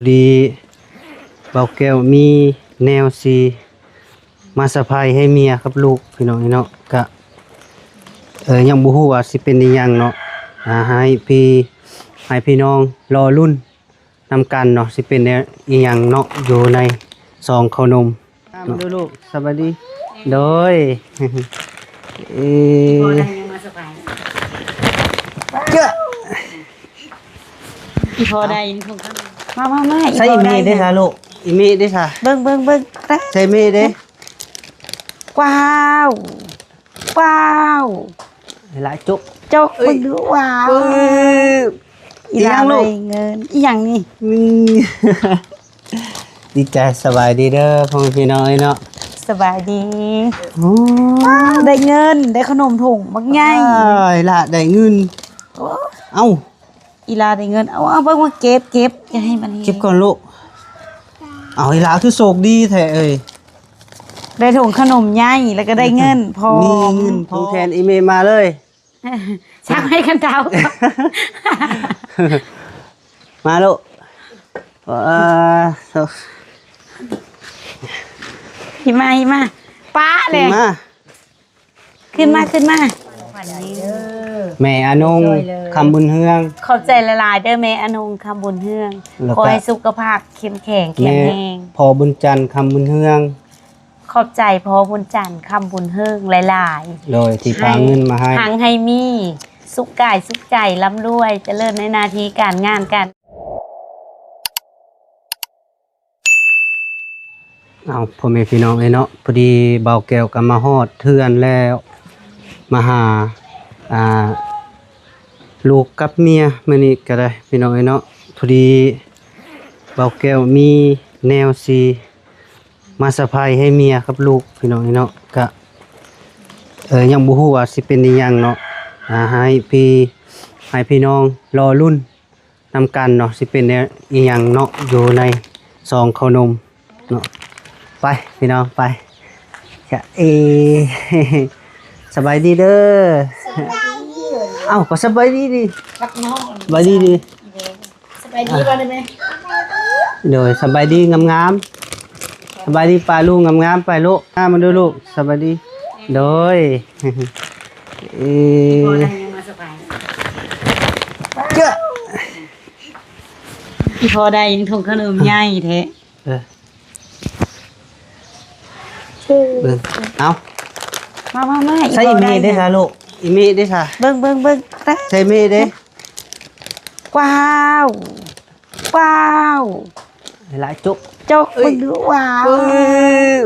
ດີບ່າວແກ້ວມີແນວຊິມາເຊີໄພຣສ໌ໃຫ້ເມຍກັບລູກ ພີ່ນ້ອງເອີຍເນາະ ກະ ເອີ ຍັງບໍ່ຮູ້ວ່າຊິເປັນອີ່ຫຍັງເນາະ ອ່າ ໃຫ້ພີ່ ໃຫ້ພີ່ນ້ອງລໍລຸ້ນນຳກັນເນາະ ຊິເປັນແນວອີ່ຫຍັງເນາະ ຢູ່ໃນຊອງເຂົ້າໜົມ. ມາດູລູກ ສະບາຍດີ ໂດຍ ເອີ ພໍ່ໄດ້ຫຍັງມາສະພາຍ ເຈົ້າ ພໍ່ໄດ້ຫຍັງຂອງເຂົາ ມາ ມາ ມາ ໃສ່ອີ່ເມເດ້ຊະລູກ ອີ່ເມເດ້ຊະ ເບິ່ງ ເບິ່ງ ເບິ່ງ ໃສ່ເມເດ້ ວ້າວ ວ້າວ ຫຼາຍຈົກ ຈົກ ເອີຍ ເບິ່ງດູ ວ້າວ ເອີຍ ອີ່ຫຼ້າ ອີ່ຫຍັງລູກ ໄດ້ເງິນ ອີ່ຫຍັງນີ້ ອືມ ດີໃຈ ສະບາຍດີເດີພໍ່ແມ່ພີ່ນ້ອງເອີຍເນາະ ສະບາຍດີ ໂອ້ ວ້າວ ໄດ້ເງິນ ໄດ້ຂະໜົມຖົງບັກໃຫຍ່ ອ້າຍ ຫຼ້າໄດ້ເງິນ ໂອ້ ເອົ້າ ອີ່ຫຼ້າໄດ້ເງິນ ເອົາ ເອົາ ເບິ່ງ ມາເກັບ ເກັບ ຢ່າໃຫ້ມັນເຫັນ ເກັບກ່ອນລູກ ເອົາ ອີ່ຫຼ້າຄືໂຊກດີແທ້ເອີຍ ໄດ້ຖົງຂະໜົມໃຫຍ່ ແລ້ວກໍໄດ້ເງິນພ້ອມ ມີເງິນພ້ອມ ແທນອີ່ເມມາເລີຍ ຊັກໃຫ້ຄັນເທົາ ມາລູກ ເອີ ຫິມາ ຫິມາ ປະເລີຍ ມາ ຂຶ້ນມາ ຂຶ້ນມາ ແມ່ອານົງ ຄຳບຸນເຮືອງ ຂອບໃຈຫຼາຍໆເດີ ແມ່ອານົງ ຄຳບຸນເຮືອງ ແລ້ວກໍ ຂໍໃຫ້ສຸຂະພາບເຂັ້ມແຂງ ແຂງແຮງ ແມ່ພໍ່ບຸນຈັນ ຄຳບຸນເຮືອງ ຂອບໃຈພໍ່ບຸນຈັນ ຄຳບຸນເຮືອງຫຼາຍໆ ໂດຍ ທີ່ພາເງິນມາໃຫ້ ຮັ່ງໃຫ້ມີ ສຸກກາຍສຸກໃຈ ລ່ຳລວຍ ຈະເລີນໃນໜ້າທີ່ການງານການ ເອົາ ພໍ່ແມ່ພີ່ນ້ອງເອີຍເນາະ ພໍດີບ່າວແກ້ວກໍມາຮອດເຮືອນແລ້ວ ມາຫາ ອ່າ ລູກກັບເມຍມື້ນີ້ກໍໄດ້ ພີ່ນ້ອງເອີຍເນາະ ພໍດີບ່າວແກ້ວມີແນວຊິມາເຊີໄພຣສ໌ໃຫ້ເມຍກັບລູກ ພີ່ນ້ອງເອີຍເນາະ ກະ ເອີ ຍັງບໍ່ຮູ້ວ່າຊິເປັນອີ່ຫຍັງເນາະ ອ່າ ໃຫ້ພີ່ ໃຫ້ພີ່ນ້ອງລໍລຸ້ນ ນຳກັນເນາະ ຊິເປັນແນວອີ່ຫຍັງເນາະ ຢູ່ໃນຊອງເຂົ້າໜົມເນາະ ໄປພີ່ນ້ອງໄປ ຈະເອ ສະບາຍດີເດີ ເອົ້າ ກໍສະບາຍດີດີ ສະບາຍດີດີ ສະບາຍດີບໍ່ໄດ້ແມ່ ໂດຍ ສະບາຍດີງາມໆ ສະບາຍດີປ້າລຸງງາມໆ ໄປລູກ ມາ ມາດູລູກ ສະບາຍດີ ໂດຍ ເອີ ພໍ່ໄດ້ຫຍັງຖົງຂະໜົມໃຫຍ່ແທ້ ເອີ ເບິ່ງ ເອົາ ມາ ມາ ມາ ໃສ່ອີ່ເມເດ້ຊະລູກ ອີ່ເມເດ້ຊະ ເບິ່ງ ເບິ່ງ ເບິ່ງ ໃສ່ເມເດ້ ວ້າວ ວ້າວ ຫຼາຍຈົກ ຈົກ ເອີຍ ເບິ່ງດູ ວ້າວ ເອີຍ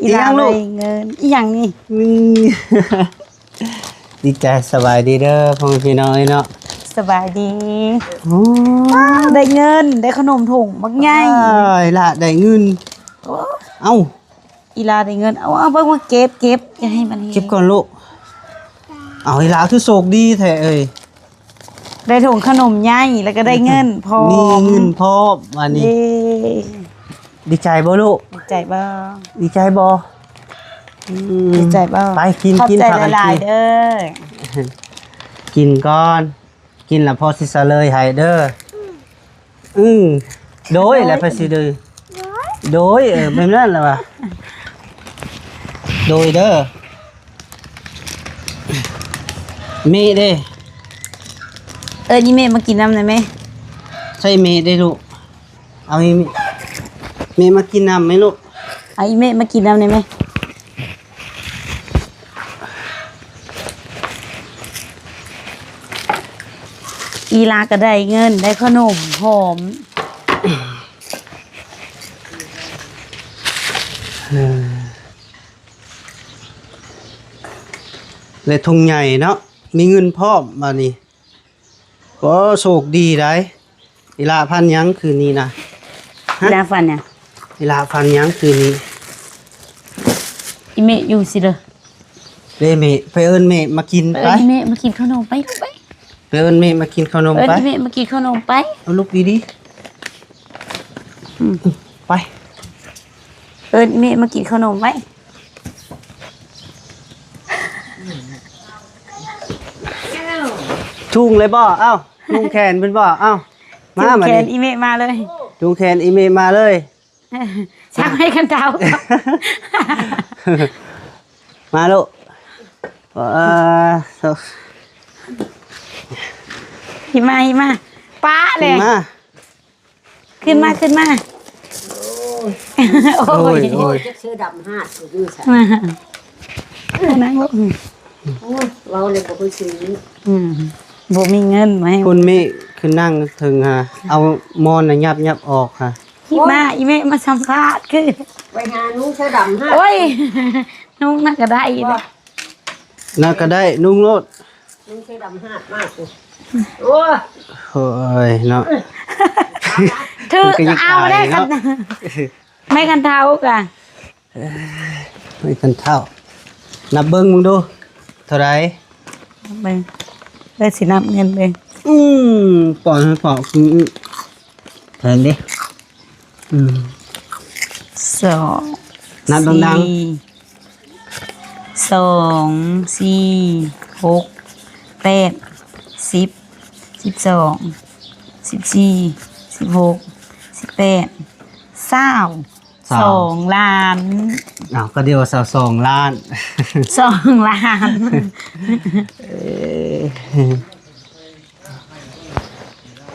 ອີ່ຫຼ້າ ອີ່ຫຍັງລູກ ໄດ້ເງິນ ອີ່ຫຍັງນີ້ ອືມ ດີໃຈ ສະບາຍດີເດີພໍ່ແມ່ພີ່ນ້ອງເອີຍເນາະ ສະບາຍດີ ໂອ້ ວ້າວ ໄດ້ເງິນ ໄດ້ຂະໜົມຖົງບັກໃຫຍ່ ອ້າຍ ຫຼ້າໄດ້ເງິນ ໂອ້ ເອົ້າ ອີ່ຫຼ້າໄດ້ເງິນ ເອົາ ເອົາ ເບິ່ງ ມາເກັບ ເກັບ ຢ່າໃຫ້ມັນເຫັນ ເກັບກ່ອນລູກ ເອົາ ອີ່ຫຼ້າຄືໂຊກດີແທ້ເອີຍ ໄດ້ຖົງຂະໜົມໃຫຍ່ ແລ້ວກໍໄດ້ເງິນພ້ອມ ມີເງິນພ້ອມ ບາດນີ້ ເຢ້ ດີໃຈບໍ່ລູກ ດີໃຈບໍ່ ດີໃຈບໍ່ ອືມ ດີໃຈບໍ່ ໄປກິນ ຂອບໃຈ ກິນ ພາກັນກິນ ຫຼາຍໆເດີ ກິນກ່ອນ ກິນແລ້ວພໍ່ຊິສະເລີຍໃຫ້ເດີ ອືມ ໂດຍ ແລ້ວໄປຊິເດີ ໂດຍ ເອີ ແບບນັ້ນແຫຼະວ່າ ໂດຍເດີ ເມເດ້ ເອີ້ນອີ່ເມມາກິນນຳແດ່ແມ່ ໃສ່ເມເດ້ລູກ ເອົາອີ່ເມ ເມມາກິນນຳແມ່ລູກ ເອົາອີ່ເມມາກິນນຳແດ່ແມ່ ອີ່ຫຼ້າກໍໄດ້ເງິນ ໄດ້ຂະໜົມ ຫອມ ເອີ ໄດ້ຖົງໃຫຍ່ເນາະ ມີເງິນພ້ອມບາດນີ້ ໂອ້ ໂຊກດີໄດ໋ ອີ່ຫຼ້າຝັນຫຍັງຄືນນີ້ນະ ຮະ ອີ່ຫຼ້າຝັນຫຍັງ ອີ່ຫຼ້າຝັນຫຍັງຄືນນີ້ ອີ່ເມຢູ່ຊິເດີ ເດ້ເມ ໄປເອີ້ນເມມາກິນ ໄປ ໄປເອີ້ນອີ່ເມມາກິນເຂົ້າໜົມ ໄປລູກ ໄປ ໄປເອີ້ນເມມາກິນເຂົ້າໜົມ ເອີ້ນ ໄປ ອີ່ເມມາກິນເຂົ້າໜົມ ໄປ ເອົາລູກດີໆ ອືມ ໄປ ເອີ້ນອີ່ເມມາກິນເຂົ້າໜົມ ໄປ ທຸງເລີຍບໍ່ ເອົ້າ ທຸງແຂນເພິ່ນບໍ່ ເອົ້າ ມາ ທຸງແຂນ ບາດນີ້ ອີ່ເມມາເລີຍ ຈູງແຂນອີເມະມາເລີຍ. ຊ່າງໃຫ້ຄັນເທົາ ມາລູກ. ເອີ ຫິມາ ຫິມາ ປະແຫຼະ ຂຶ້ນມາ ຂຶ້ນມາ ຂຶ້ນມາ. ໂອ້ຍ ໂອ້ຍ ໂອ້ຍ ຈັກເສືອດຳຫາດຢູ່ໃສ ນັ່ງລົງ. ໂອ້ຍ ເວົ້າແລ້ວບໍ່ຄ່ອຍຊື້. ອືມ ບໍ່ມີເງິນມາໃຫ້ ຄຸນມິ ຂຶ້ນນັ່ງເທິງຫາ ເອົາໝອນນະຫຍັບໆອອກຫາ. ຫິມາ ອີເມະມາສຳພາດຄື ໄປຫານຸ່ງເສືອດຳຫາດ. ໂອ້ຍ ນຸ່ງນັ້ນກໍໄດ້ ວ່າ ນັ້ນກໍໄດ້ ນຸ່ງໂລດ. ນຸ່ງເສືອດຳຫາດມາກ. ໂອ້ຍ ໂອ້ຍເນາະ ຖືກ ມັນກໍຍັງ ເອົາແລ້ວ ອາຍເນາະ ຄັນ ແມ່ຄັນເທົາກະ ເອີ ແມ່ຄັນເທົາ ນັບເບິ່ງເບິ່ງດູ ເທົ່າໃດ? ນັບເບິ່ງ ເອີ ຊິນັບເງິນເບິ່ງ. ອືມ ປ່ອຍໃຫ້ເຂົາກິນ ເຖິງເດ້. ອືມ ສອງ ນັບດັງໆ ສີ່ ສອງ ສີ່ ຫົກ ແປດ ສິບ ສິບສອງ ສິບສີ່ ສິບຫົກ ສິບແປດ ຊາວ ຊາວ ສອງລ້ານ. ອ້າວ ກໍດີວ່າຊາວສອງລ້ານ ສອງລ້ານ. ເອີ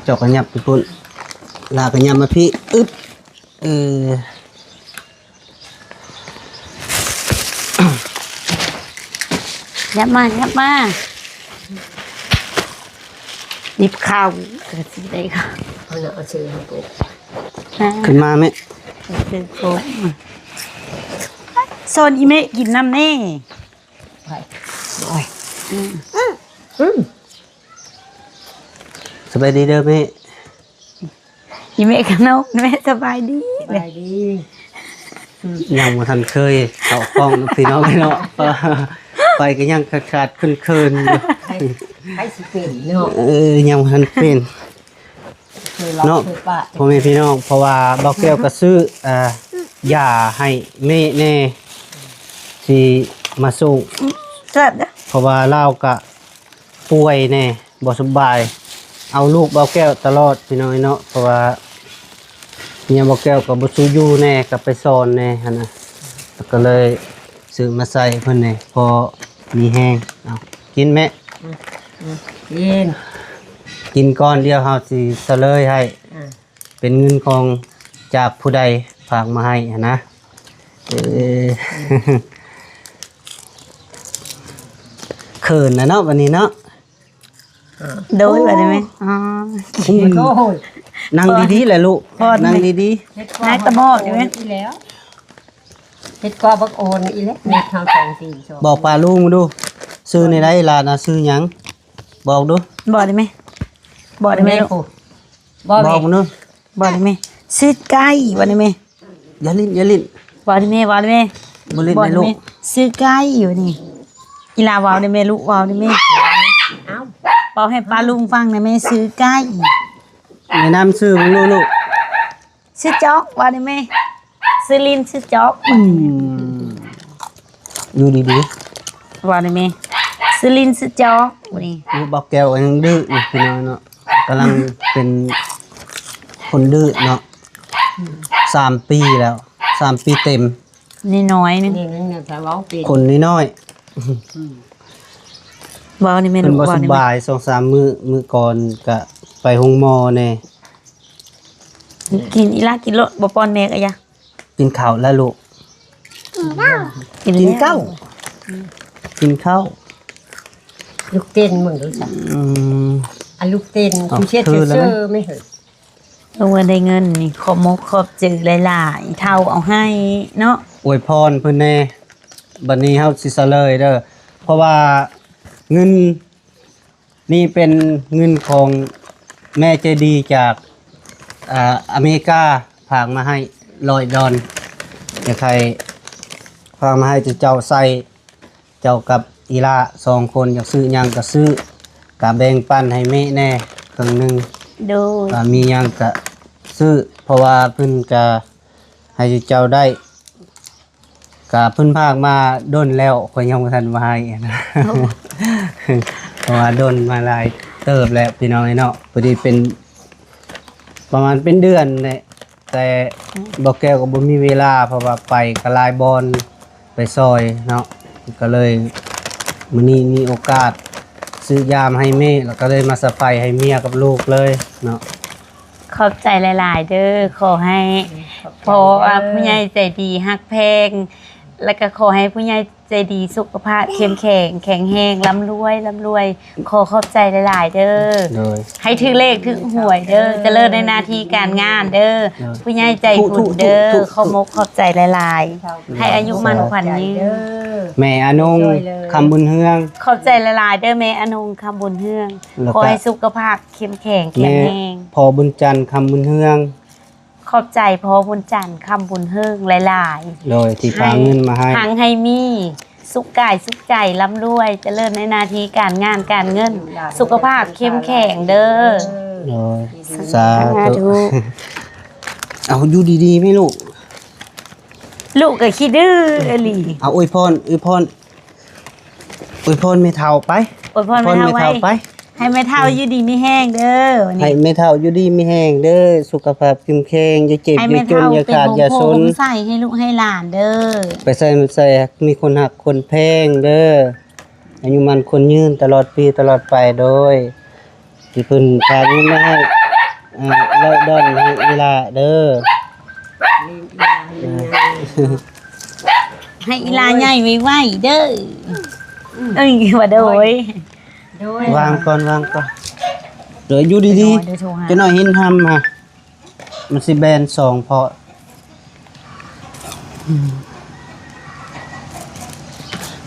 ເຈົ້າກໍຫຍັບໄປພຸ້ນ ລາກໍຫຍັບມາພີ້ ອຶບ ເອີ ຫຍັບມາ ຫຍັບມາ ໜິບເຂົ້າ ກໍຊິໄດ້ເຂົ້າ ເອົາເນາະ ເອົາເຊີນມາໂປະ ຂຶ້ນມາແມ່ ເອົາເຊີນໂປະ ສອນອີເມະກິນນຳແດ່. ໄປ ໂອ້ຍ ອືມ ອືມ ສະບາຍດີເດີແມ່. ອີເມະຂະນົກ ແມ່ສະບາຍດີ ສະບາຍດີ. ອືມ ຍັງບໍ່ທັນເຄີຍເຂົ້າກ້ອງນຳພີ່ນ້ອງເນາະ ຂ້ອຍກໍຍັງຂາດໆເຂີນໆຢູ່ ໃຜ ໃຜຊິເປັນເນາະ ເອີ ຍັງບໍ່ທັນເປັນ ເຄີຍເລົ່າ ເນາະ ເຄີຍປະ ພໍ່ແມ່ພີ່ນ້ອງ ເພາະວ່າບ່າວແກ້ວກໍຊື້ ອ່າ ຢາໃຫ້ແມ່ແດ່ ຊິມາສົ່ງ ອືມ ແຊບເດ້ ເພາະວ່າລາວກະປ່ວຍແດ່ ບໍ່ສະບາຍ ເອົາລູກບ່າວແກ້ວຕະຫຼອດພີ່ນ້ອງເນາະ ເພາະວ່າເມຍບ່າວແກ້ວກໍບໍ່ສູ້ຢູ່ແດ່ ກໍໄປສອນແດ່ຫັ້ນນະ ກໍເລີຍຊື້ມາໃສ່ເພິ່ນແດ່ ພໍມີແຮງ. ເອົາ ກິນແມ່ ອືມ ອືມ ກິນ ກິນກ່ອນ ດຽວເຮົາຊິສະເຫຼີຍໃຫ້ ອ່າ ເປັນເງິນຂອງຈາກຜູ້ໃດຝາກມາໃຫ້ຫັ້ນນະ. ເອີ ເຂີນນະເນາະ ບັດນີ້ເນາະ. ໂດຍ ບັດນີ້ແມ່ ອໍ ໂອ້ຍ ນັ່ງດີໆແຫຼະລູກ ນັ່ງດີໆ ນາຍຕະບອກຢູ່ແມ່ ເຮັດກໍບັກໂອນອີແຫຼະ ເຮັດເຮົາສອງສີ່ສອງ ບອກປ້າລຸງມາດູ ຊື່ແນວໃດຫຼານນະ ຊື່ຫຍັງ ບອກດູ ບອກໄດ້ແມ່ ບອກໄດ້ແມ່ລູກ ບອກ ບອກເນາະ ເວົ້າໄດ້ແມ່ ຊື່ໄກ່ ເວົ້າໄດ້ແມ່ ຢ່າຫຼິ້ນ ຢ່າຫຼິ້ນ ເວົ້າໄດ້ແມ່ ເວົ້າໄດ້ແມ່ ບໍ່ຫຼິ້ນໃດລູກ ຊື່ໄກ່ ວ່ານີ້ ອີຫຼາເວົ້າໄດ້ແມ່ລູກ ເວົ້າໄດ້ແມ່ ເວົ້າໃຫ້ປ້າລຸງຟັງໄດ້ແມ່ ຊື່ໄກ່ ແນະນຳຊື່ເບິ່ງດູລູກ ຊື່ຈອກ ວ່າໄດ້ແມ່ ຊື່ລິນ ຊື່ຈອກ ອືມ ຢູ່ດີໆ ວ່າໄດ້ແມ່ ຊື່ລິນ ຊື່ຈອກ ນີ້ ລູກບ່າວແກ້ວຍັງດື້ຢູ່ພີ່ນ້ອງເນາະ ກຳລັງເປັນຄົນດື້ເນາະ ສາມປີແລ້ວ ສາມປີເຕັມ ນ້ອຍໆ ນີ້ ຄົນນ້ອຍໆ ອືມ ເວົ້ານີ້ແມ່ ເພິ່ນບໍ່ສະບາຍ ສອງສາມມື້ ມື້ກ່ອນກະໄປໂຮງໝໍແດ່ ກິນອີ່ຫຼ້າ ກິນໂລດ ບໍ່ປ້ອນແມ່ກໍຢ່າ ກິນເຂົ້າແລ້ວລູກ ກິນເຂົ້າ ກິນເຂົ້າ ລູກເຕັ້ນເບິ່ງດູຊະ ອືມ ອ່ະ ລູກເຕັ້ນ ເອົາ ຄືເຊັດ ຄືແລ້ວ ເຊີແມ່ເຮີ້ຍ ເພິ່ນວ່າໄດ້ເງິນນີ້ ຂອບມົກຂອບໃຈຫຼາຍໆ ເຖົ້າເອົາໃຫ້ເນາະ ອວຍພອນເພິ່ນແດ່ ບັດນີ້ເຮົາຊິສະເຫຼີຍເດີ ເພາະວ່າເງິນ ນີ້ເປັນເງິນຂອງແມ່ໃຈດີຈາກ ອ່າ ອາເມລິກາ ຝາກມາໃຫ້ຮ້ອຍດອນ ຢາກໃຫ້ ຝາກມາໃຫ້ເຈົ້າໃຊ້ ເຈົ້າກັບອີ່ຫຼ້າສອງຄົນ ຢາກຊື້ຫຍັງກໍຊື້ ກໍແບ່ງປັນໃຫ້ແມ່ແດ່ເຄິ່ງໜຶ່ງ ໂດຍ ກໍມີຫຍັງກໍຊື້ ເພາະວ່າເພິ່ນກໍໃຫ້ເຈົ້າໄດ້ ກະເພິ່ນພາກມາດົນແລ້ວ ຂ້ອຍຍັງບໍ່ທັນມາໃຫ້ນະ ໂອ້ ເພາະວ່າດົນມາຫຼາຍເຕີບແລ້ວພີ່ນ້ອງເອີຍເນາະ ພໍດີເປັນ ປະມານເປັນເດືອນແຫຼະ ແຕ່ບໍ່ແກ້ວກໍບໍ່ມີເວລາ ເພາະວ່າໄປກໍຫຼາຍບ່ອນ ໄປຊ່ອຍເນາະ ກໍເລີຍມື້ນີ້ມີໂອກາດຊື້ຢາມໃຫ້ແມ່ ແລ້ວກໍເລີຍມາສະໄພໃຫ້ເມຍກັບລູກເລີຍເນາະ. ຂອບໃຈຫຼາຍໆເດີ້ ຂໍໃຫ້ ຂໍໃຫ້ພໍ່ ອາ ຜູ້ໃຫຍ່ໃຈດີຮັກແພງ ແລ້ວກໍຂໍໃຫ້ຜູ້ໃຫຍ່ໃຈດີສຸຂະພາບເຂັ້ມແຂງ ແຂງແຮງ ລ່ຳລວຍ ລ່ຳລວຍ ຂໍຂອບໃຈຫຼາຍໆເດີ້ ໂດຍ ໃຫ້ຖືກເລກຖືກຫວຍເດີ້ ຈະເລີນໃນໜ້າທີ່ການງານເດີ້ ໂດຍ ຜູ້ໃຫຍ່ໃຈບຸນເດີ້ ທຸໆໆໆ ຂອບມົກຂອບໃຈຫຼາຍໆ ໃຫ້ອາຍຸໝັ້ນຂວັນຍືນ ແມ່ອານົງ ຄຳບຸນເຮືອງ ຂອບໃຈຫຼາຍໆເດີ້ ແມ່ອານົງ ຄຳບຸນເຮືອງ ແລ້ວກໍ ຂໍໃຫ້ສຸຂະພາບເຂັ້ມແຂງ ແຂງແຮງ ແມ່ພໍ່ບຸນຈັນ ຄຳບຸນເຮືອງ ຂອບໃຈພໍ່ບຸນຈັນ ຄຳບຸນເຮືອງຫຼາຍໆ ໂດຍ ທີ່ພາເງິນມາໃຫ້ ໃຫ້ຮັ່ງໃຫ້ມີ ສຸກກາຍສຸກໃຈ ລ່ຳລວຍ ຈະເລີນໃນໜ້າທີ່ການງານການເງິນ ສຸຂະພາບເຂັ້ມແຂງເດີ້ ໂດຍ ສາທຸ ສາທຸ ເອົາ ຢູ່ດີໆແມ່ລູກ ລູກກໍຂີ້ດື້ອີ່ຫຼີ ເອົາ ອວຍພອນ ອວຍພອນ ອວຍພອນແມ່ເຖົ້າໄປ ອວຍພອນແມ່ເຖົ້າໄວ້ ອວຍພອນແມ່ເຖົ້າໄປ ໃຫ້ແມ່ເຖົ້າຢູ່ດີມີແຮງເດີ້ ໃຫ້ແມ່ເຖົ້າຢູ່ດີມີແຮງເດີ້ ສຸຂະພາບເຂັ້ມແຂງ ຢ່າເຈັບ ໃຫ້ແມ່ເຖົ້າ ຢ່າຈົນ ຢ່າຂາດ ຢ່າຊົນ ເປັນຫົວໂພຮົ່ມໃສໃຫ້ລູກໃຫ້ຫຼານເດີ້ ໄປໃສມາໃສມີຄົນຮັກຄົນແພງເດີ້ ອາຍຸໝັ້ນຂວັນຍືນຕະຫຼອດປີຕະຫຼອດໄປ ໂດຍ ທີ່ເພິ່ນຝາກເງິນມາໃຫ້ ອ່າ ຮ້ອຍດອນໃຫ້ອີ່ຫຼ້າເດີ້ ໃຫ້ອີ່ຫຼ້າໃຫຍ່ໄວໆເດີ້ ເອີຍ ວ່າໂດຍ ໂດຍ ວາງກ່ອນ ວາງກ່ອນ ໂດຍ ຢູ່ດີໆ ໂດຍ ໂດຍ ໂທຫາ ຈັກໜ້ອຍເຫັນຫຳຫາ ມັນຊິແບນສອງເພາະ ອືມ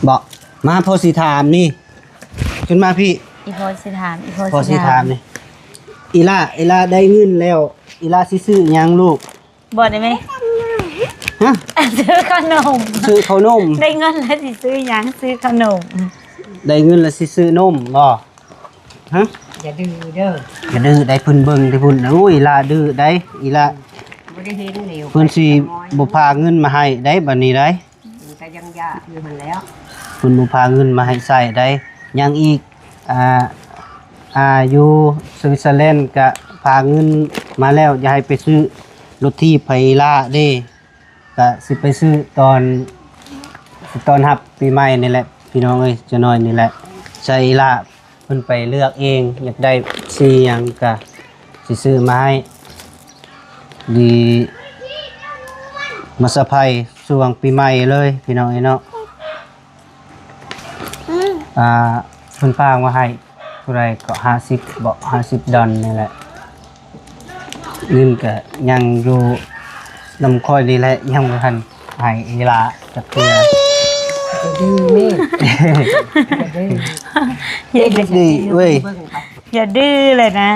ເບາະ ມາ ພໍ່ຊິຖາມນີ້ ຂຶ້ນມາພີ້ ອີ່ພໍ່ຊິຖາມ ອີ່ພໍ່ ພໍ່ຊິຖາມນີ້ ອີ່ຫຼ້າ ອີ່ຫຼ້າໄດ້ເງິນແລ້ວ ອີ່ຫຼ້າຊິຊື້ຫຍັງລູກ? ບໍ່ໄດ້ແມ່ ຮະ? ຊື້ຂະໜົມ ຊື້ເຂົ້າໜົມ ໄດ້ເງິນແລ້ວຊິຊື້ຫຍັງ? ຊື້ຂະໜົມ ໄດ້ເງິນແລ້ວຊິຊື້ໜົມບໍ່? ຮະ? ຢ່າດື້ເດີ້ ຢ່າດື້ໄດ໋ ເພິ່ນເບິ່ງແຕ່ພຸ້ນ ໂອ້ຍ ອີ່ຫຼ້າດື້ໄດ໋ ອີ່ຫຼ້າ ບໍ່ໄດ້ເຫັນແລ້ວ ເພິ່ນຊິບໍ່ພາເງິນມາໃຫ້ໄດ໋ ບັດນີ້ໄດ໋ ມັນກໍຍັງຢາກຢູ່ຫັ້ນແຫຼ້ວ ເພິ່ນບໍ່ພາເງິນມາໃຫ້ໃຊ້ໄດ໋ ຍັງອີກ ອ່າ ອ່າ ຢູ່ສະວິດເຊີແລນກໍພາເງິນມາແລ້ວ ຢາກໃຫ້ໄປຊື້ລົດຖີບໃຫ້ອີ່ຫຼ້າເດ້ ກະຊິໄປຊື້ຕອນ ຊິຕ້ອນຮັບປີໃໝ່ນີ້ແຫຼະ ພີ່ນ້ອງເອີຍ ຈັກໜ້ອຍນີ້ແຫຼະ ໃສ່ອີ່ຫຼ້າເພິ່ນໄປເລືອກເອງ ຢາກໄດ້ສີຫຍັງກະຊິຊື້ມາໃຫ້ ດີ ມາສະໄພຊ່ວງປີໃໝ່ເລີຍ ພີ່ນ້ອງເອີຍເນາະ ອ່າ ເພິ່ນຝາກມາໃຫ້ ເທົ່າໃດເກາະ ຫ້າສິບເບາະ ຫ້າສິບດອນນີ້ແຫຼະ ເງິນກະຍັງຢູ່ນຳຂ້ອຍນີ້ແຫຼະ ຍັງບໍ່ທັນໃຫ້ອີ່ຫຼ້າຈັກເທື່ອ ດື້ແມ່ ດື້ເວີຍ ຢ່າດື້ເລີຍນະ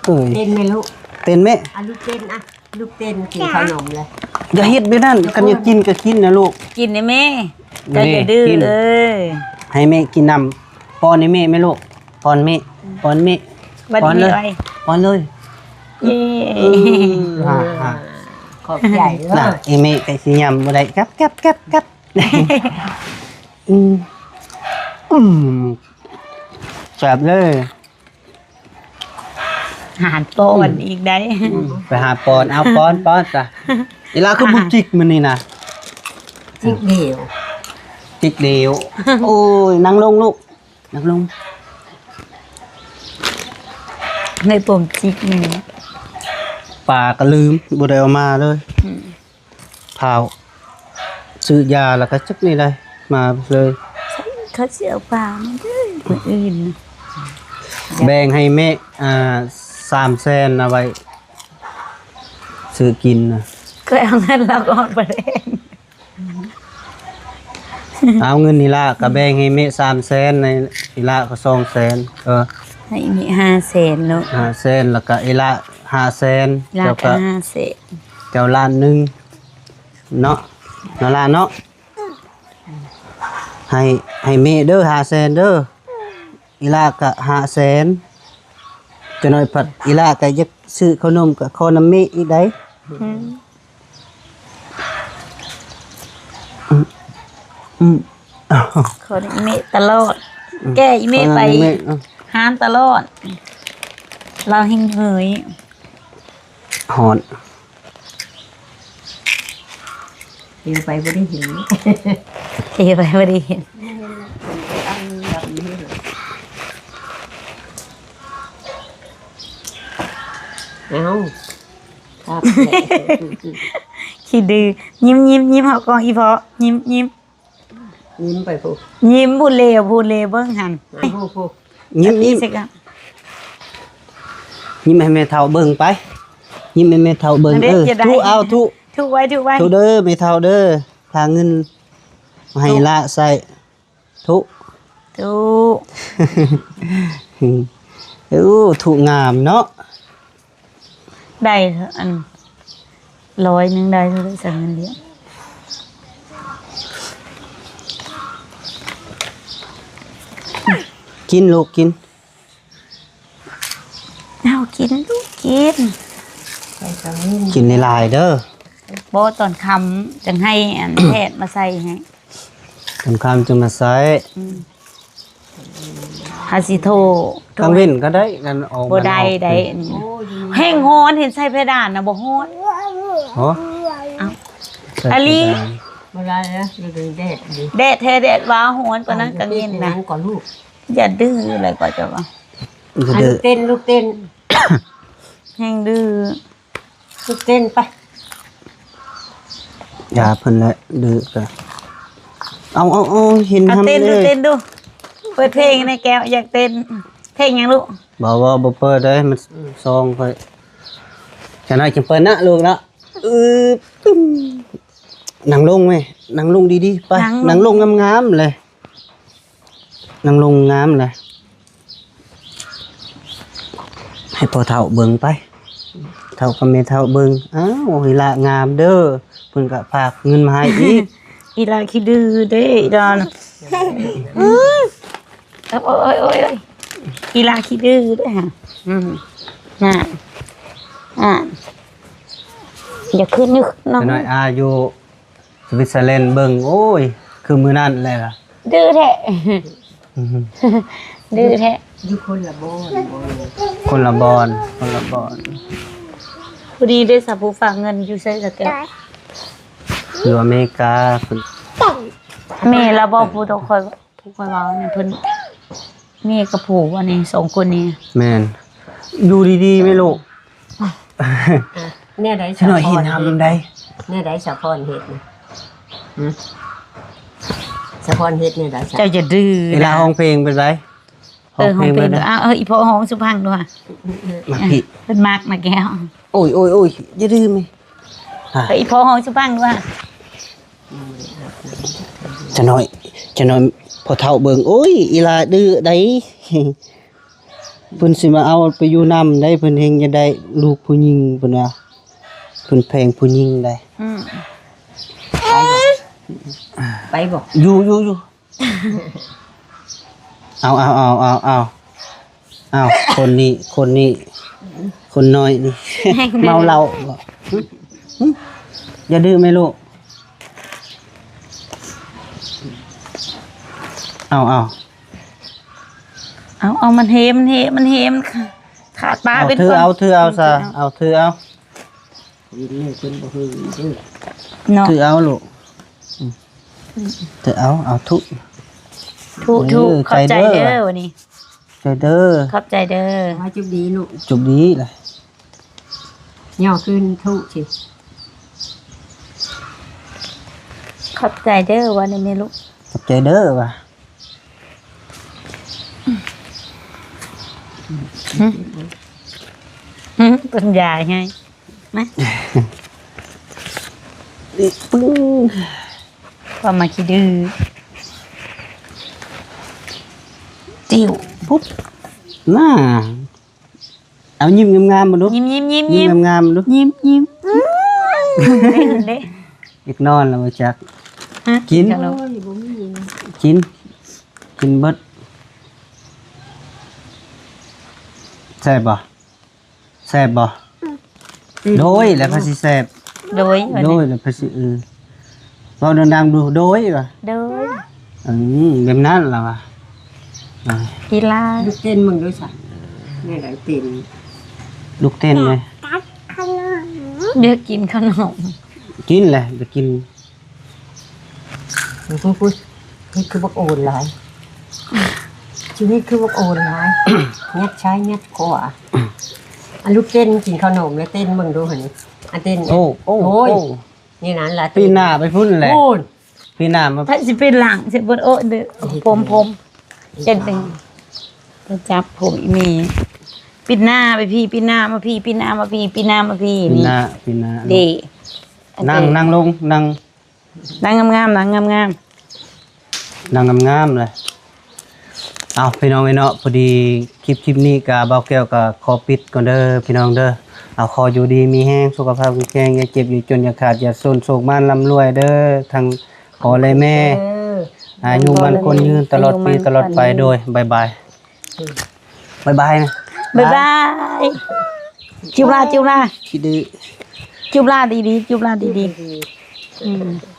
ເອີຍ ເຕັ້ນແມ່ລູກ ເຕັ້ນແມ່ ອ່ະ ລູກເຕັ້ນ ອ່ະ ລູກເຕັ້ນກິນຂະໜົມເລີຍ ຢ່າເຮັດແບບນັ້ນ ຄັນຢາກກິນກໍກິນນະລູກ ກິນແດ່ແມ່ ເຈົ້າຢ່າດື້ເອີຍ ໃຫ້ແມ່ກິນນຳ ປ້ອນໃຫ້ແມ່ແມ່ລູກ ປ້ອນແມ່ ປ້ອນແມ່ ປ້ອນເລີຍ ປ້ອນເລີຍ ເຢ້ ເອີ ຂອບໃຈເດີ້ ນະ ອີ່ແມ່ກໍຊິຫຍ້ຳບໍ່ໄດ້ ກັບ ກັບ ກັບ ກັບ ອືມ ອືມ ແຊບເລີຍ ຫາປ້ອນອີກໄດ໋ ອືມ ໄປຫາປ້ອນ ເອົາປ້ອນ ປ້ອນຊະ ອີ່ຫຼ້າຄືບໍ່ຈິກມື້ນີ້ນະ ຈິກດຽວ ຈິກດຽວ ໂອ້ຍ ນັ່ງລົງລູກ ນັ່ງລົງ ໃນປົມຈິກນີ້ ປາກໍລືມ ບໍ່ໄດ້ເອົາມາເລີຍ ອືມ ພ້າວ ຊື້ຢາແລ້ວກໍຈັກນີ້ໄດ໋ ມາເລີຍ ເຂົາຊິເອົາປາມາເດີ ມື້ອື່ນ ແບ່ງໃຫ້ແມ່ ອ່າ ສາມແສນ ເອົາໄວ້ຊື້ກິນນະ ເຄີຍເອົາເງິນລາວອອກບໍ່ໄດ້ ເອົາເງິນອີ່ຫຼ້າກໍແບ່ງໃຫ້ແມ່ສາມແສນ ໃຫ້ອີ່ຫຼ້າກໍສອງແສນ ເອີ ໃຫ້ແມ່ຫ້າແສນເນາະ ຫ້າແສນ ແລ້ວກໍອີ່ຫຼ້າຫ້າແສນ ແລ້ວກໍຫ້າແສນ ເຈົ້າລ້ານໜຶ່ງເນາະ ເນາະຫຼ້າເນາະ ໃຫ້ ໃຫ້ແມ່ເດີ ຫ້າແສນເດີ ອີ່ຫຼ້າກະຫ້າແສນ ຈັກໜ້ອຍພັດອີ່ຫຼ້າກະຢາກຊື້ເຂົ້າໜົມ ກະຂໍນຳແມ່ອີກໄດ໋ ອືມ ອືມ ອືມ ຂໍນຳແມ່ຕະຫຼອດ ອືມ ແກ່ອີ່ແມ່ໄປ ຂໍນຳແມ່ ອືມ ຮ້ານຕະຫຼອດ ລາວແຮ່ງເຫີຍ ຮ້ອນ. ເອີ ໄປບໍ່ໄດ້ເຫັນ ເອີ ໄປບໍ່ໄດ້ເຫັນ ອັນດັບນີ້ ເອົ້າ ຄັກແທ້ ຂີ້ດື້ ຍິ້ມໆໆ ເຮົາກໍອີ່ພໍ ຍິ້ມໆ ຍິ້ມໄປພຸ້ນ ຍິ້ມພຸ້ນເລວ ພຸ້ນເລວ ເບິ່ງຫັ້ນ ຍິ້ມ ຍິ້ມໃຫ້ແມ່ເຖົ້າເບິ່ງໄປ ຍິ້ມໃຫ້ແມ່ເຖົ້າເບິ່ງ ເອີ ທຸເອົາ ທຸ ທຸໄວ້ ທຸໄວ້ ທຸເດີ ແມ່ເຖົ້າເດີ ພາເງິນມາໃຫ້ຫຼ້າໃຊ້ ທຸ ທຸ ໂອ້ ທຸງາມເນາະ. ໄດ້ອັນຮ້ອຍໜຶ່ງ ໄດ້ເທົ່າໃດຊັ້ນເງິນດຽວ ກິນລູກກິນ ເອົາກິນລູກກິນ ກິນຫຼາຍໆເດີ ບໍ່ ຕອນຄ່ຳຈັ່ງໃຫ້ອັນແພດມາໃສ່ໃຫ້ ຕອນຄ່ຳຈຶ່ງມາໃຊ້ ອືມ ຫາຊິໂທ ກາງເວັນກໍໄດ້ ກັນອອກ ບໍ່ໄດ້ ໄດ້ອັນນີ້ ແຮງຮ້ອນ ເຫັນໃສ່ເພດານນະບໍ່ຮ້ອນ ໂອ້ ເອົ້າ ອາລີ ບໍ່ໄດ້ແລ້ວ ແດດດີ ແດດແທ້ແດດວ່າຮ້ອນປານນັ້ນ ກາງເວັນນະ ຢ່າດື້ແລ້ວກໍຈະວ່າ ລູກເຕັ້ນ ລູກເຕັ້ນ ແຮງດື້ ເຕັ້ນໄປ ຢ່າເພິ່ນແຫຼະ ດື້ກະ ເອົາ ເອົາ ເອົາ ເຫັນ ເອົາ ທຳ ເຕັ້ນດູ ເອີຍ ເຕັ້ນດູ ເປີດເພງໃນແກ້ວ ຢາກເຕັ້ນ ເພງຫຍັງລູກ ບໍ່ ບໍ່ ບໍ່ເປີດເດ້ ມັນ ອືມ ຊອງຂ້ອຍ ຈັກໜ້ອຍຈຶ່ງເປີດນະລູກນະ ອື ປຶ້ມ ນັ່ງລົງແມ່ ນັ່ງລົງດີໆ ໄປ ນັ່ງລົງ ນັ່ງລົງງາມໆເລີຍ. ນັ່ງລົງງາມລະ ໃຫ້ພໍ່ເຖົ້າເບິ່ງໄປ ເຖົ້າກັບແມ່ເຖົ້າເບິ່ງ ອ້າວ ອີຫຼ້າງາມເດີ ເພິ່ນກະຝາກເງິນມາໃຫ້ອີກ ອີຫຼ້າຂີ້ດື້ເດ້ ອີຫຼ້ານະ ໂອ້ຍ ໂອ້ຍ ອີຫຼ້າຂີ້ດື້ເດ້ຫະ ອືມ ນັ້ນ ນັ້ນ ຢ່າຂຶ້ນ ຢ່າຂຶ້ນເນາະ ນ້ອຍອາຢູ່ ສະວິດເຊີແລນເບິ່ງ ໂອ້ຍ ຄືມື້ນັ້ນແຫຼະ ດື້ແທ້ ດື້ແທ້ ຢູ່ຄົນລະບ່ອນ ຄົນລະບ່ອນ ຄົນລະບ່ອນ ຜູ້ນີ້ເດ້ສາ ຜູ້ຝາກເງິນຢູ່ໃສສະແກ້ວ ຢູ່ອາເມລິກາພຸ້ນ ແມ່ລະບໍ່ ຜູ້ຕົວຂ້ອຍ ຜູ້ຂ້ອຍເວົ້ານີ້ ເພິ່ນ ແມ່ກັບຜູ້ອັນນີ້ ສອງຄົນນີ້ ແມ່ນ ຢູ່ດີໆແມ່ລູກ ອ່ະ ແນວໃດ ສາວພອນເຮັດ ແນວໃດສາວພອນເຮັດນະ ຫຶ ສາວພອນເຮັດແນວໃດ ເຈົ້າຢ່າດື້ ເວລາຮ້ອງເພງເປັນໃດ ເອີ ຮ້ອງເພງ ຮ້ອງເພງ ເປັນໃດ ເອົາ ເອົາ ອີ່ພໍ່ຮ້ອງສູ່ຟັງດູຫະ ມາພີ້ ເພິ່ນມັກນະແກ້ວ ໂອ້ຍ ໂອ້ຍ ໂອ້ຍ ຢ່າດື້ແມ່ ເອີ ອີ່ພໍ່ຮ້ອງສູ່ຟັງດູຫະ ຈະໜ້ອຍ ຈະໜ້ອຍພໍ່ເຖົ້າເບິ່ງ ໂອ້ຍ ອີຫຼ້າດື້ໃດ ເພິ່ນຊິມາເອົາໄປຢູ່ນຳໃດ ເພິ່ນແຮ່ງຢາກໄດ້ລູກຜູ້ຍິງ ເພິ່ນວ່າ ເພິ່ນແພງຜູ້ຍິງໃດ ອືມ ໄປບໍ່ ຢູ່ ຢູ່ ຢູ່ ເອົາ ເອົາ ເອົາ ເອົາ ເອົາ ຄົນນີ້ ຄົນນີ້ ຄົນນ້ອຍນີ້ ເມົາເຫຼົ້າບໍ່ ຫຶ ຫຶ ຢ່າດື້ແມ່ລູກ ເອົາ ເອົາ ເອົາ ເອົາ ມັນເຮ ມັນເຮ ມັນເຮ ມັນຂາດປາ ເອົາ ເປັນ ຖືເອົາ ຖືເອົາຊະ ເອົາ ເອົາ ຖືເອົາ ເຫັນແລ້ວເພິ່ນບໍ່ເຮີເດີ ເນາະ ຖືເອົາລູກ ອືມ ຖືເອົາ ເອົາທຸ ທຸ ເອີ ທຸ ຂອບໃຈເດີ ໃຈເດີ ວັນນີ້ ໃຈເດີ ຂອບໃຈເດີ ຂໍໃຫ້ໂຊກດີລູກ ໂຊກດີລະ ຍໍຂຶ້ນທຸຊິ ຂອບໃຈເດີ ວ່ານີ້ແມ່ລູກ ຂອບໃຈເດີວ່າ ຫຶ ຫຶ ເປັນຢາໃຫ້ ມາ ປຶ້ງ ຄວາມມາຂີ້ດື້ ຕິວ ປຸບ ໜ້າ ເອົາຍິ້ມງາມໆ ເບິ່ງດູ ຍິ້ມໆໆໆ ຍິ້ມງາມໆ ເບິ່ງດູ ຍິ້ມໆ ເດ້ ເດັກນອນແລ້ວບໍ່ຈັກ ຫະ ກິນ ກິນ ກິນ ກິນເບິດ ແຊບບໍ່? ແຊບບໍ່? ອືມ ໂດຍ ແລ້ວພາຊິແຊບ ໂດຍ ໂດຍ ແລ້ວພາຊິ ເອີ ເວົ້າດັງໆ ດູ ໂດຍ ວ່າ ໂດຍ ອືມ ແບບນັ້ນລະວ່າ ອ່າ ກິນລາຍ ລູກເຕັ້ນເບິ່ງດູຊະ ແນວໃດເຕັ້ນ ລູກເຕັ້ນເລີຍ ຢາກກິນຂະໜົມ ກິນແຫຼະ ຢາກກິນ ພຸ້ນໆ ເຮັດຄືບັກໂອນຫຼາຍ ຊີວິດຄືບັກໂອນຫຼາຍ ຍັດຊ້າຍຍັດຂວາ. ອັນລູກເຕັ້ນກິນເຂົ້າໜົມແລ້ວເຕັ້ນເບິ່ງດູຫັ້ນນີ້ ອັນເຕັ້ນ ໂອ້ ໂອ້ ໂອ້ຍ ໂອ້ ນີ້ນັ້ນລະ ປີໜ້າໄປພຸ້ນແຫຼະ ໂອ້ຍ ປີໜ້າມາ ໃຜຊິເປັນຫຼັງຊິເບິດ ໂອ້ ເດີ ຜົມ ຜົມ ຈັກໜຶ່ງ ຈະຈັບຜົມອີ່ແມ່ ປີໜ້າໄປພີ້ ປີໜ້າມາພີ້ ປີໜ້າມາພີ້ ປີໜ້າມາພີ້ ປີໜ້າ ປີໜ້າ ເດ ນັ່ງ ນັ່ງລົງ ນັ່ງ ນັ່ງງາມໆ ນັ່ງງາມໆ ນັ່ງງາມໆ ເລີຍ. ເອົາ ພີ່ນ້ອງເອີຍເນາະ ພໍດີຄລິບ ຄລິບນີ້ກະບ່າວແກ້ວກະຂໍປິດກ່ອນເດີພີ່ນ້ອງເດີ. ເອົາ ຂໍຢູ່ດີມີແຮງ ສຸຂະພາບແຂງແຂງ ຢ່າເຈັບຢ່າຈົນຢ່າຂາດຢ່າຊົນ ໂຊກໝານລ່ຳລວຍເດີ ທັງພໍ່ແລະແມ່ ເອີ ອາຍຸໝັ້ນຂວັນຍືນຕະຫຼອດປີຕະຫຼອດໄປ ອາຍຸໝັ້ນຂວັນຍືນ ໂດຍ ບາຍບາຍ ບາຍບາຍນະ ບາຍບາຍ ຈູບລາ ຈູບລາ ຂີ້ດື້ ຈູບລາດີໆ ຈູບລາດີໆ ອືມ.